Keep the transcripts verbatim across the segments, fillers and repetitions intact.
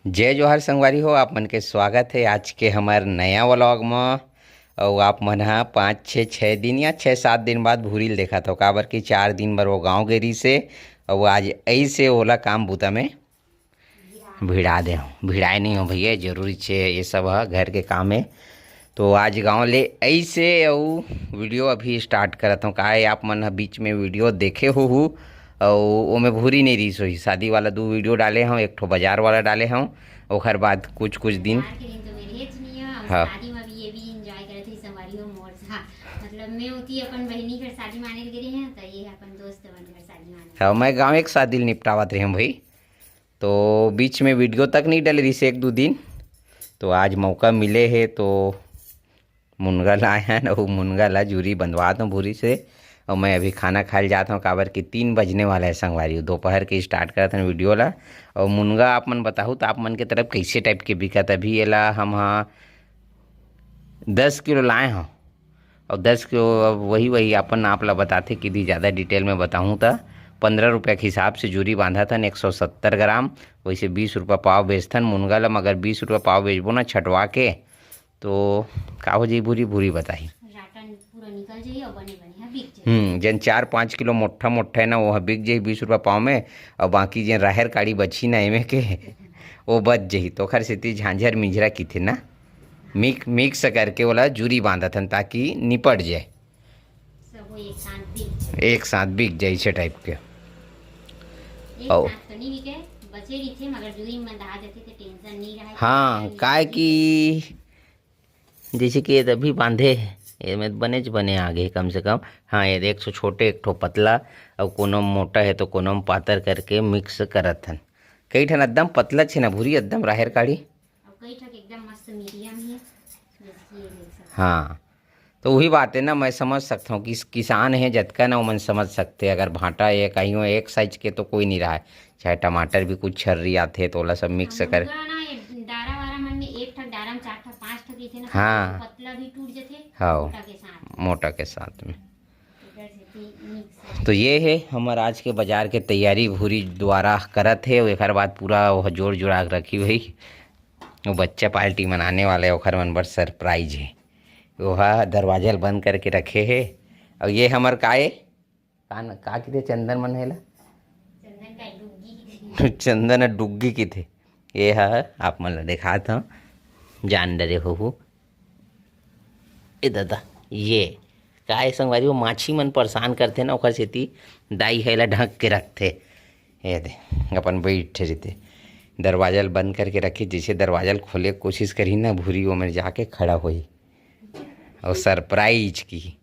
जय जोहार संगवारी हो, आप मन के स्वागत हे आज के हमर नया vlog म। अउ आप मन ह पाँच, छः, छः दिन या छः, सात दिन बाद भूरी ल देखत हो, काबर कि चार दिन बर वो गाँव गे रिहिस हे। अउ आज अइसे ओला काम बुता में भिड़ा दे हो, भिड़ाए नहीं हो भैया, जरूरी छे ये सब ह, घर के काम हे। तो आज गाँव ले अइसे अउ video अभी start करत हूँ। का हे, आप मन ह बीच में video देखे होहू, अउ ओमे भूरी नहीं रिहिस होही। शादी वाला दू video डाले हूँ, एक ठो बाजार वाला डाले हूँ, ओखर बाद कुछ कुछ दिन बाजार के दिन तो मेरे हेच नहीं है, और हाँ। शादी में भी ये भी enjoy करत रही संगवारी हो मोर साथ। मतलब मैं होती अपन बहिनी घर शादी माने गे रहे हैं, तो ये अपन दोस्त मन घर शादी माने। हाँ, मैं गाँव एक शादी ल निपटावत रहे हूँ भाई, तो बीच में video तक नहीं डले रिहिस एक दू दिन। तो आज मौका मिले हे तो मुनगा लाए हन, अउ मुनगा ला जूरी बंधवात हूँ भूरी से। अउ मैं अभी खाना खाए ल जात हूँ, काबर कि तीन बजने वाला है संगवारी, दोपहर के start करत हन video ला। अउ मुनगा आप मन बताहू तो आप मन के तरफ कैसे type के बिकत? अभी एला हम हा दस किलो लाए हूँ, अउ दस किलो अब वही वही अपन आप ला बताथे कि दी ज़्यादा detail में बताहूँ त पंद्रह रुपया के हिसाब से जूरी बांधत हन, एक सौ सत्तर ग्राम। वैसे बीस रुपया पाव बेचथन मुनगा ला, मगर बीस रुपया पाव बेचबो ना छटवा के, तो का हो जाई भूरी, भूरी बताही। राटा पूरा निकल जाई और बने बने ह बिक जाई। हम्म, जेन चार पाँच किलो मोट्ठा मोट्ठा है ना, वो ह बिक जाई बीस रुपया पाव में, और बाकी जेन राहेर काड़ी बची ना एमे के, वो बच जाई। तो ओखर सेती झांझर मिंझरा किथे ना, mix mix करके ओला जूरी बांधत हन ताकि निपट जाए, सबो एक साथ बिक जाए। एक साथ बिक जाए इसे type के। एक अउ साथ तो नहीं बिके, बचे रहिथे, मगर जूरी में बंधा जाथे तो tension नहीं रहे। हाँ, काहे कि जैसे कि ये अभी बांधे हे, एमे बनेच बने आगे हे कम से कम। हाँ, ये एक ठो छोटे, एक ठो पतला, अउ कोनो मोटा है तो कोनो में पातर करके mix करत हन। कई ठन एकदम पतला छे ना भूरी, एकदम राहेर काड़ी। अउ कई ठक एकदम मस्त medium हे, जैसे कि ये देख सकते हो। हाँ, तो वही बात है ना, मैं समझ सकता हूँ कि किसान है जतका ना, ओमन समझ सकते। अगर भांटा ये कहीं हो एक size के तो कोई नहीं रहा है, चाहे टमाटर भी कुछ छर्री आथे तो ओला सब mix हाँ, कर। मुनगा ना, ये डारा वारा मन में एक ठक डारा में चार ठक, पांच ठक रहिथे ना, हाँ। तो पतला भी टूट जाथे, हाँ। मोटा के साथ। मोटा के साथ में। इधर से भी mix है। तो ये है हमर आज के बाजार के तैयारी, भूरी द्वारा करत हे, एकर बाद पूरा वो जोड़ जुड़ा के रखी हुई। वो बच्चा party मनाने वाला है, ओखर मन बर surprise है। वो हा दरवाजा ल बंद करके रखे हे। और ये हमर का ए? का न-, का किथे चंदन मन हेला? चंदन का डुग्गी किथे। चंदन ह डुग्गी किथे। ये हा आप मन ला देखात हूँ, जान डरे होहू। ए दादा, ये का ए संगवारी, वो माछी मन परेशान करथे ना, ओखर सेती दाई ह एला ढक के रखथे। ये दे, अपन बैठे रहिथे, दरवाजा ल बंद करके रखी। जैसे दरवाजा ल खोले के कोशिश करही ना भूरी, ओमे जाके खड़ा होही और surprise की।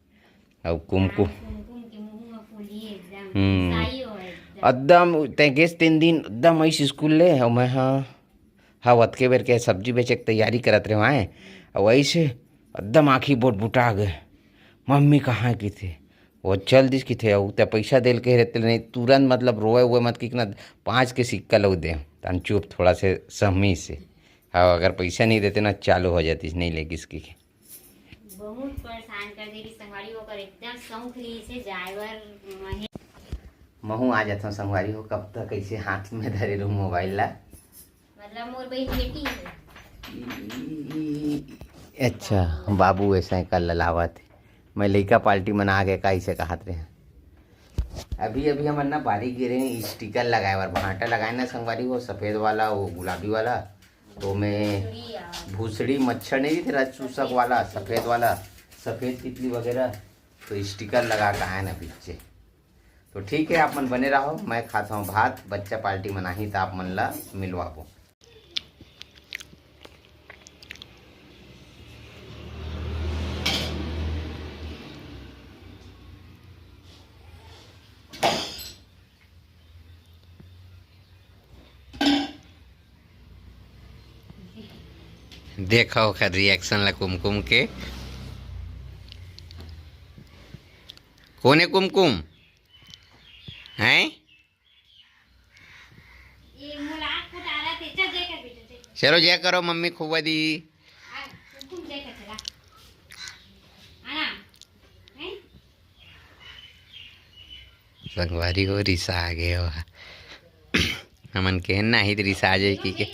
अउ कुमकुम। कुमकुम के मुंह में फूली एकदम, हम्म। साई हो एकदम। एकदम तैं गेस तीन दिन एकदम ऐसे स्कूल ले, अउ मैं हाँ, हाँ, ओतके बेर के सब्जी बेचे के तैयारी करत रहे आए, अउ ऐसे एकदम आँखी बोट बुटा गए। मम्मी कहाँ की थे? वो चल दिस की थे, अउ ते पैसा देल के रहते नहीं, तुरंत मतलब रोए हुए मत कि ना पाँच के सिक्का लो दे, तन चुप थोड़ा से सहमी से। हाँ, अगर पैसा नहीं देते ना, चालू हो जाती, नहीं लेगी इसकी। बहुत परेशान कर दे रही संगवारी, ओकर एकदम शौक रही से जाए बर महे। महू आ जाता संगवारी हो, कब तक ऐसे हाथ में धरे रहूँ मोबाइल ला। मतलब मोर बहन बेटी है। अच्छा, बाबू ऐसा कल लावत है। मैं लइका पार्टी मना के का इसे कहत रहे। अभी अभी हमन ना बारी गिरे हैं स्टिकर लगाए बर, भांटा लगाए ना संगवारी, वो सफेद वाला, वो गुलाबी वाला, तो मैं भूसड़ी मच्छर नहीं दिख रहा, चूसक वाला, सफेद वाला, सफेद तितली वगैरह, तो स्टिकर लगा के आए ना पीछे। तो ठीक है, आप मन बने रहो, मैं खाता हूँ भात, बच्चा पार्टी मनाही तो आप मन ला मिलवाबो। देखा ओखर reaction ला कुमकुम के। कोने कुमकुम? हैं? चलो जय करो, मम्मी खुबा दी। संगवारी हो रिसा आ गए हो। हमन के ना ही रिसा जाए की के।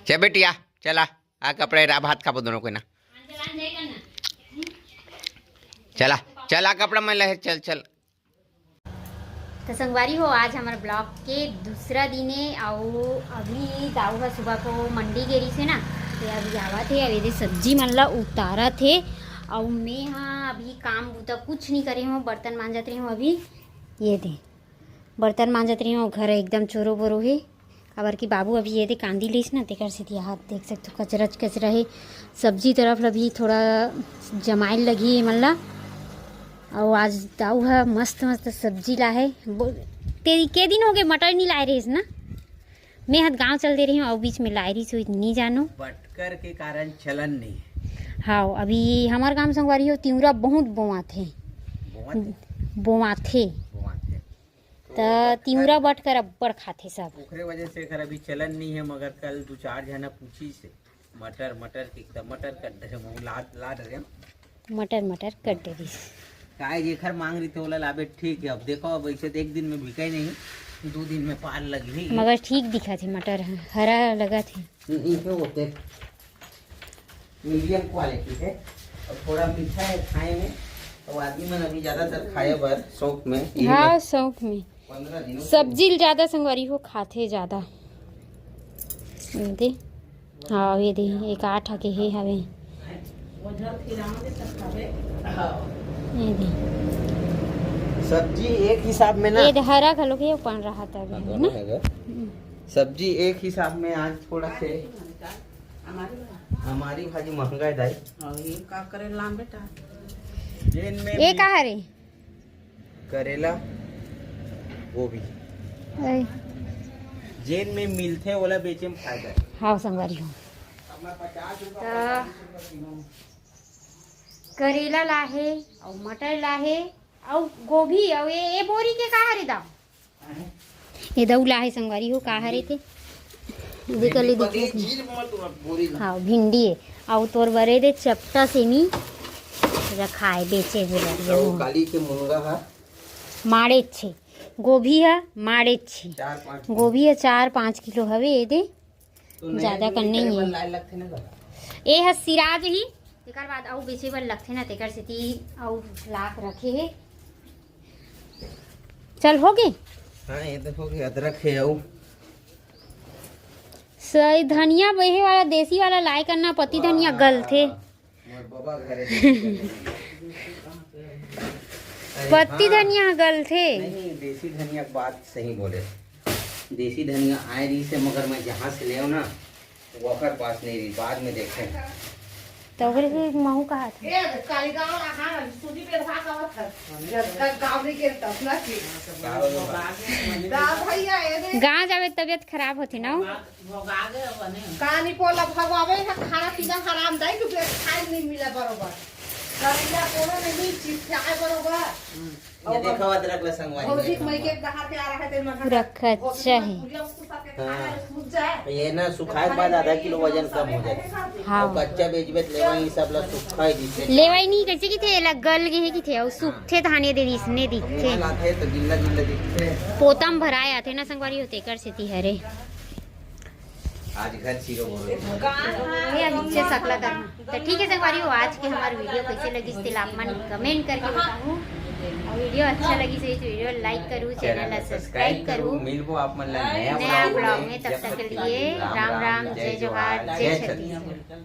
चल बेटिया, चला, आ कपड़ा रा, भात खाबो दोनों कोई ना। चला, चला कपड़ा मैं ले, चल, चल। तो संगवारी हो, आज हमर ब्लॉग के दूसरा दिन हे, अउ अभी दाऊ ह सुबह को मंडी गे रहिस हे ना, तो अभी आवत हे, अभी एदे सब्जी मन ला उतारत हे। अउ मैं हा अभी काम बूता कुछ नहीं करे हूँ, बर्तन मांजत रही हूँ अभी। ये दे, बर्तन मांजत रही हूँ, घर एकदम चोरो बोरो हे। काबर कि बाबू अभी एदे कांदी लिस ना, तेकर सेती हाथ देख सकथो, कचरा कचरा हे। सब्जी तरफ ल भी थोड़ा जमाए लगही एमन ला। अउ आज दाऊ ह मस्त मस्त सब्जी ला हे। बो-, ते के दिन हो गए मटर नहीं लाए रहिस ना, मैं हत गांव चल दे रही हूँ, अउ बीच में लाए रहिस होही, नहीं जानो। बटकर के कारण चलन नहीं है। हाँ, अभी हमार गांव संगवारी हो, तिवरा बहुत बोआथे। बोआथे? बोआथे। बोआथे। त तिवरा बटकर अब्बड़ खाथे सब। ओकरे वजह से एकर अभी चलन नहीं है, मगर कल दू चार झना पूछी से मटर, मटर के एकदम मटर कर दे, मुंह लाद, लाद रहे। मटर, मटर कर दे दिस। काय जेखर मांग रही थे, ओला लाबे, ठीक है। अब देखो, अब ऐसे तो एक दिन में बिके नहीं, दो दिन में पार लग ही। मगर ठीक दिखत हे मटर ह, हरा लगत हे। नहीं, ये होते मीडियम क्वालिटी है और थोड़ा मीठा है खाए में, तो आदमी मन अभी ज्यादातर खाए बर शौक में यही हाँ, ला-, शौक में। पंद्रह दिनों से सब्जी ल ज्यादा संगवारी हो खाथे ज्यादा। ये दे, हाँ, ये दे, एक आठ के हे हवे। ये दे। सब्जी एक हिसाब में ना। ये दे, हरा घलो के अपन रहा था अभी, हाँ, है ना? दोनों है घर। हम्म। सब्जी एक हिसाब में आज थोड़ा से हमारी भाजी महंगा है दाई। और ये का करे लाम बेटा? जेन में ये भी का हरे? करेला, गोभी। ऐ। जेन में मिलथे, ओला बेचे में फायदा है। हाँ, संगवारी हो। अब मैं पचास रुपया, त पचास रुपया किलो। करेला लाहे, अउ मटर लाहे, अउ गोभी, अउ ये, ये बोरी के का हरे दाम? ये दऊ लाहे संगवारी हो, का हरे ते? देख ले, दिखत हे। हाँ, भिंडी है। अउ तोर बरे दे चपटा सेमी रखाए, बेचे जे बर। अउ काली के मुनगा हा? माड़े छे। गोभी हा माड़े छे। चार पाँच किलो। गोभी हा चार पाँच किलो हवे, ये दे। तो ज्यादा नया कर नहीं है। लाए लगथे ना दादा। ए ह सिराज ही, तेकर बाद अउ बेचे बर लगथे ना, तेकर सेती अउ लाख रखे हे। चल, हो गे? हाँ, ये तो हो गे, अदरक है अउ। सही धनिया, बहे वाला, देसी वाला लाए करना, पत्ती धनिया वाह। गलथे। मोर बबा घरे देसी धनिया। अरे पत्ती हाँ। धनिया गलथे। नहीं, देसी धनिया के बात सही बोले। देसी धनिया आए रहिस हे, मगर मैं जहाँ से ले ना, ओकर पास नहीं रही, बाद में देखे। तो ओकरे से महू कहा था। ए, काली गाँव रहा, सूजी पे रहा कहा था। जब तक गाँव नहीं के तब ना की। गाँव भैया, ए दे। गाँव जावे तबियत खराब होती ना। भोगा गए बने। कहानी पोला भगवावे है, खाना पीना हराम दाई, तू के खाए नहीं मिला बरोबर। करेला कोनो नहीं चीज खाए बरोबर। ये देखो अदरक ला संगवारी भौजी में। के मइके के डहार के आ रहा है, तेरे में रखत चाही। पूजा उसको साथ के खाना हाँ। सूझ जाए। ये ना सुखाए के बाद आधा किलो वजन कम हो जाए। हाँ। अउ कच्चा बेचबे त लेवा ही सब ला सुखा ही दिथे। लेवा ही नहीं, कैसे की थे, एला गल गे हे की थे, अउ सूखथे धाने दे इसने दिखथे। लाथे तो गिल्ला गिल्ला दिखथे। पोतम भराए आथे ना संगवारी होते कर सेती हरे। आज घर चीरो बोलो। ये अब नीचे सकला करना। तो ठीक है संगवारी हो, आज के हमार वीडियो कैसे लगिस तेला आप मन कमेंट करके बताहू। और वीडियो अच्छा लगिस तो वीडियो लाइक करू, चैनल ला सब्सक्राइब करू। मिलबो आप मन ला नया नया ब्लॉग ब्लॉग में, में, तब तक के लिए राम राम, जय जोहार, जय छत्तीसगढ़।